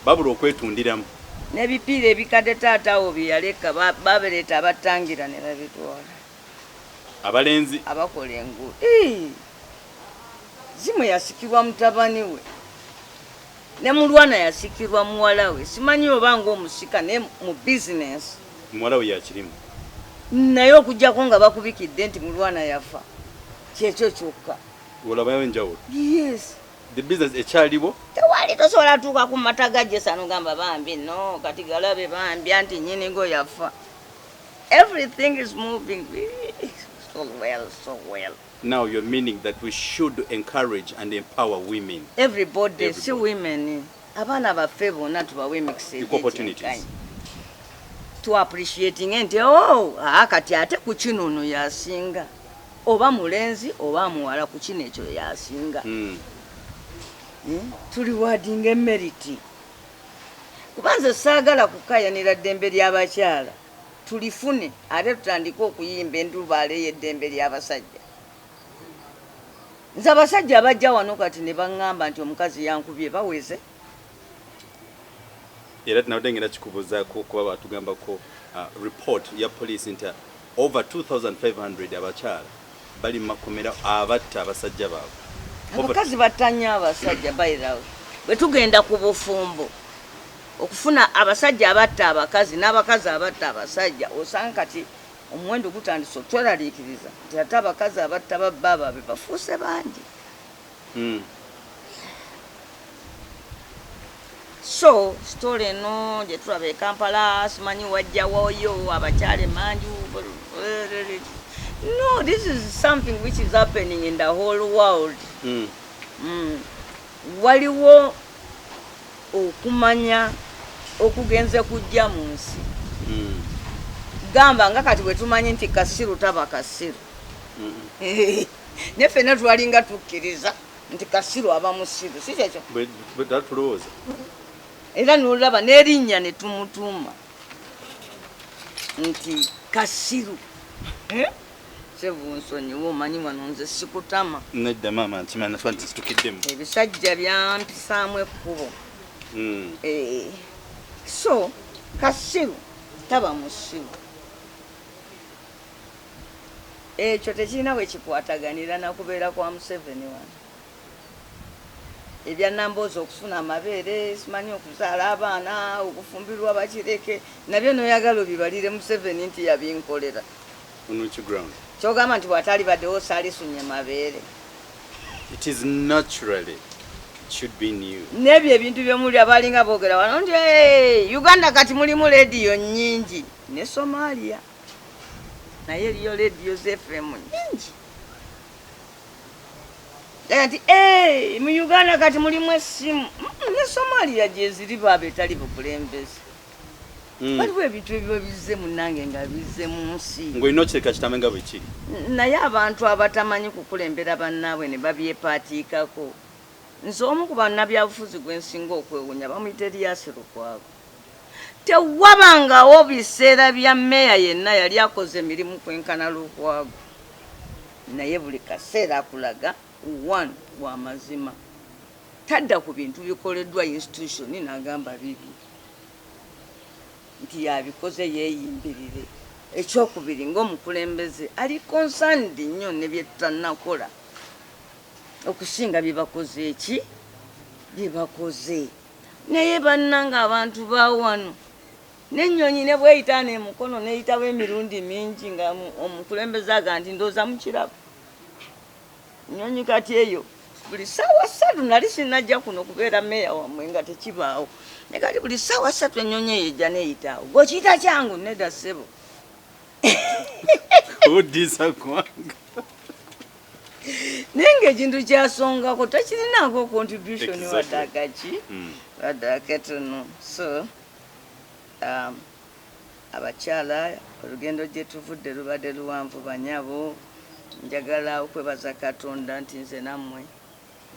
babula okwetundiramu. N'ebipiira ebikadde taataawo bye yaleka babireeta abatangira ne babitwala. Abalenzi. Abakola enguudo. Zimwe yasikirwa mutabani we, ne Mulwana yasikirwa muwala we. Simanyi oba ng'omusika naye mu bizinesi. Muwala we yakirimu. Naye okugjako nga bakubikidde nti Mulwana yafa, kyekyo kyokka. Olabayo enjawulo. Yes. The business ekyaliwo. Tewali, tosobola tuuka ku mata ga Jesa nogamba bambi no kati galabe bambi anti nyinigo yafa. Everything is moving so well, so well. Now you're meaning that we should encourage and empower women. Everybody, Everybody. Si women, abaana baffe bonna tubawe emikisa Equal opportunities. Tu appreciating nti oh, aa kati ate ku kino ono yasinga, oba mulenzi oba muwala, ku kino ekyo yasinga. Tuli rewardinga emerit, kuba nze saagala kukayanira ddembe ly'abakyala tulifune ate tutandike okuyimba endubaale y'eddembe ly'abasajja. Nze abasajja abajja wano kati ne baŋŋamba nti omukazi yankubye, baweze. Era tinabadde ngenda kikubuuzaako kuba batugambako report ya police nti over 2500 abakyala bali mu makomera abatta abasajja baabwe. Abakazi batta nnyo abasajja. Bairawe bwe tugenda ku bufumbo okufuna abasajja abatta abakazi n'abakazi abatta abasajja, osanga kati omuwendo gutandise otweraliikiriza nti ate abakazi abatta babba baabwe bafuuse bangi. So story eno gye tulaba e Kampala, simanyi wajjawoyo abakyala emanju, no, this is something which is happening in the whole world. Waliwo okumanya okugenze kujja mu nsi. Gamba nga kati bwe tumanyi nti kasiru taba kasiru. Naye ffenna twalinga tukkiriza nti kasiru aba musiru, si kyekyo? Bwe tulowooza. Era nolaba n'erinnya ne tumutuuma nti kasiru. Eh? Sebunsonyiwa, omanyi wano nze sikutama. Nedda maama, nkimanyi nafa nti situkiddemu. Ebisajja byampisaamu ekkubo. Eh, so kasiru taba musiru, ekyo tekirina bwe kikwataganira nakubeera kwa Museveni wano. Ebyanamboozi okufuna amabeere, simanyi okuzaala abaana, okufumbirwa bakireke, nabyo noyagala obibalire Museveni nti yabinkolera. On which ground? Kyogamba nti bw'ataali baddewo saalisunye mabeere? It is naturally, it should be new. N'ebyo ebintu byemuli abalinga boogera wano nti "Hey, Uganda kati mulimu lediyo nnyingi," ne Somalia naye eriyo lediyo z'FM nnyingi. Daga nti "Hey, mu Uganda kati mulimu essimu." Ne Somalia gyeziri, baaba etali bukulembeze. Waliwo ebintu ebiba bizze munnange nga bizze mu nsi. Ng'olina okireka kitambe nga bwe kiri. Naye abantu abatamanyi kukulembera bannaabwe ne babyepaatiikako. Nze omu ku bannabyabufuzi gwe nsinga okwewunya bamuyita Erias Lukwago. Tewabangawo biseera bya meeya yenna yali akoze emirimu kwenkana Lukwago, naye buli kaseera akulaga one wa mazima, tadda ku bintu bikoleddwa institution n'agamba bibi nti yabikoze yeeyimbirire. Ekyokubiri, ng'omukulembeze ali concerned nnyo ne bye tutannakola okusinga bye bakoze. Eki bye bakoze, naye bannanga abantu ba wano n'ennyonyi ne bweyita nemukono neyitawo emirundi mingi nga omukulembeze aga nti ndowooza mukiraba nnyonyi kati eyo buli ssaawa 3. Nali sinajja kuno kubeera meeya wammwe nga tekibaawo, naye kati buli ssaawa 3 ennyonyi eyo ejja neyitaawo. Gweokiyita kyangu? Nedda ssebo. Odisa gwanga. Naye ngaekintu kyasongako tekirinaako contribution wadde akaki wadde akatono. So abakyala, olugendo gye tuvudde lubadde luwanvu banyabo. Njagala okwebaza Katonda nti nze nammwe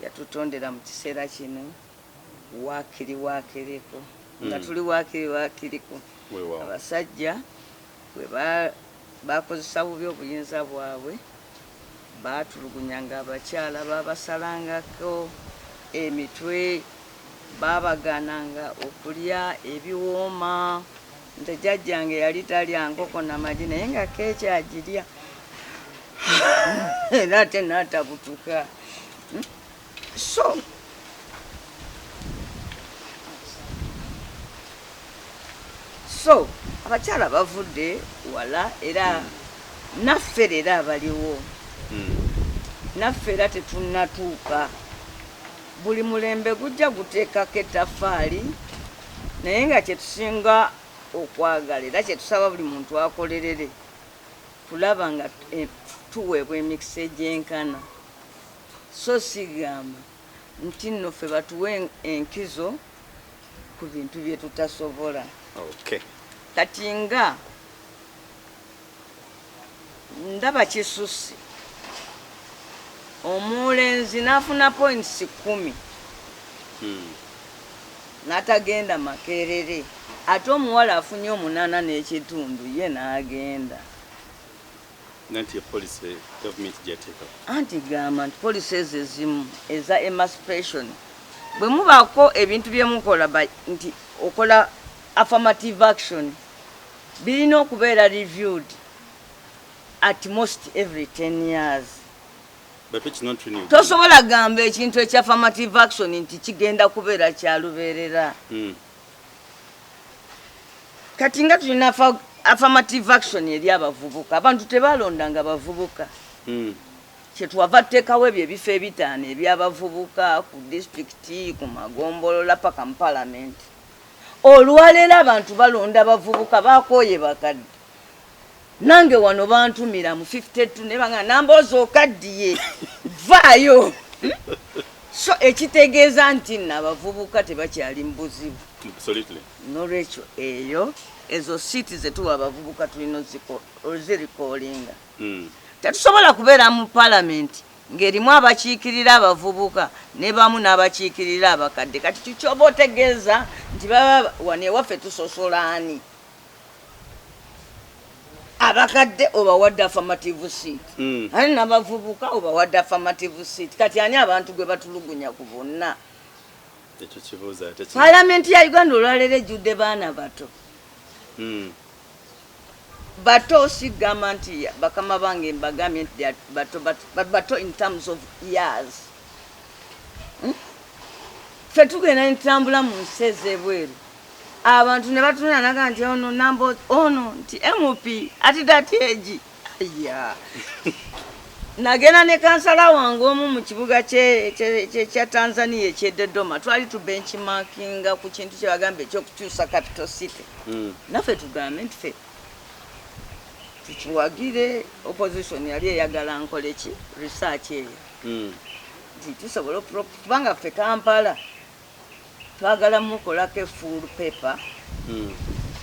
yatutondera mu kiseera kino waakiri waakiriko nga tuli waakiri waakiriko. Weewaawo. Abasajja bwe bakozesa bubi obuyinza bwabwe, baatulugunyanga abakyala, babasalangako emitwe, baabagaananga okulya ebiwooma. Nze jjajjange yali talya nkoko namagi, naye nga keeki agirya era ate n'atabutuka. So abakyala bavudde wala, era naffe leero abaliwo, naffe era tetunnatuuka. Buli mulembe gujja guteekako ettaffaali, naye nga kye tusinga okwagala era kye tusaba buli muntu akolerere kulaba nga eh, tuweebwa emikisa egyenkana, so sigamba nti nno ffe batuwe enkizo ku bintu bye tutasobola. Okay. Kati nga ndaba kisusse omulenzi n'afuna points 10 n'atagenda Makerere, ate omuwala afunye 8.5 ye n'agenda. Nanti ye policy government gyateeka. Anti gamba nti policy ezo ezimu eza emancipation bwe mubaako ebintu bye mukola nti okola affirmative action birina okubeera reviewed at most every 10 years. But which is not really Uganda. Tosobola gamba ekintu ekya affirmative action nti kigenda kubeera kya lubeerera. Kati nga tulina affirmative action eri abavubuka, abantu tebalondanga bavubuka. Kyetwava tuteekawo ebyo ebifo ebitaano eby'abavubuka ku disitulikiti, ku magombolola paka mu palamenti. Olwaleero abantu balonda bavubuka, bakooye bakadde. Nange wano bantumira mu 52 ne bangamba Nambooze okaddiye, vaayo. So ekitegeeza nti nno abavubuka tebakyali mu buzibu. Absolutely. Nolwekyo eyo ezo siiti ze tuwa abavubuka tulina ozirikoolinga. Tetusobola kubeera mu palamenti ng'erimu abakiikirira abavubuka ne bamu n'abakiikirira abakadde. Kati kikyoba otegeeza nti baba wano ewaffe tusosola ani? Abakadde obawadde affirmative seat, ate n'abavubuka obawadde affirmative seat. Kati ani abantu gwe batulugunya ku bonna? Ekyo kibuuzo ate Palamenti ya Uganda olwaleero ejjudde baana bato. Bato sigamba nti bakama bange mbagambye nti they are bato, but bato in terms of years. Ffe tugenda ne tutambula mu nsi ez'ebweru, abantu ne batunula naga nti ono namba ono nti MP at that age. Aya. Nagenda ne kansala wange omu mu kibuga kya Tanzania eky'e Dodoma, twali tu benchmarkinga ku kintu kye bagamba ekyokukyusa capital city. Naffe tugambe nti ffe tukiwagire, opposition yali eyagala nkole ki research eyo. Nti tusobola kubanga ffe Kampala twagala mukolako full paper,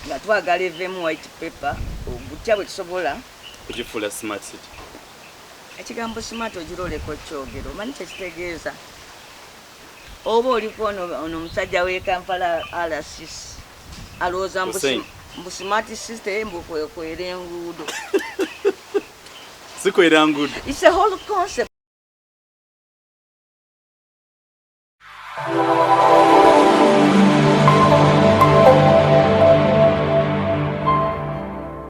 nga twagala eveemu white paper, obutya bwe tusobola kugifuula smart city. Ekigambo smart ogiroleko kyogero, omanyi kyekitegeeza? Oba oliko ono omusajja w'e Kampala RCC alowooza Hussein. mbu smart city mbu kwekwera enguudo. Si kwera nguudo. It's a whole concept.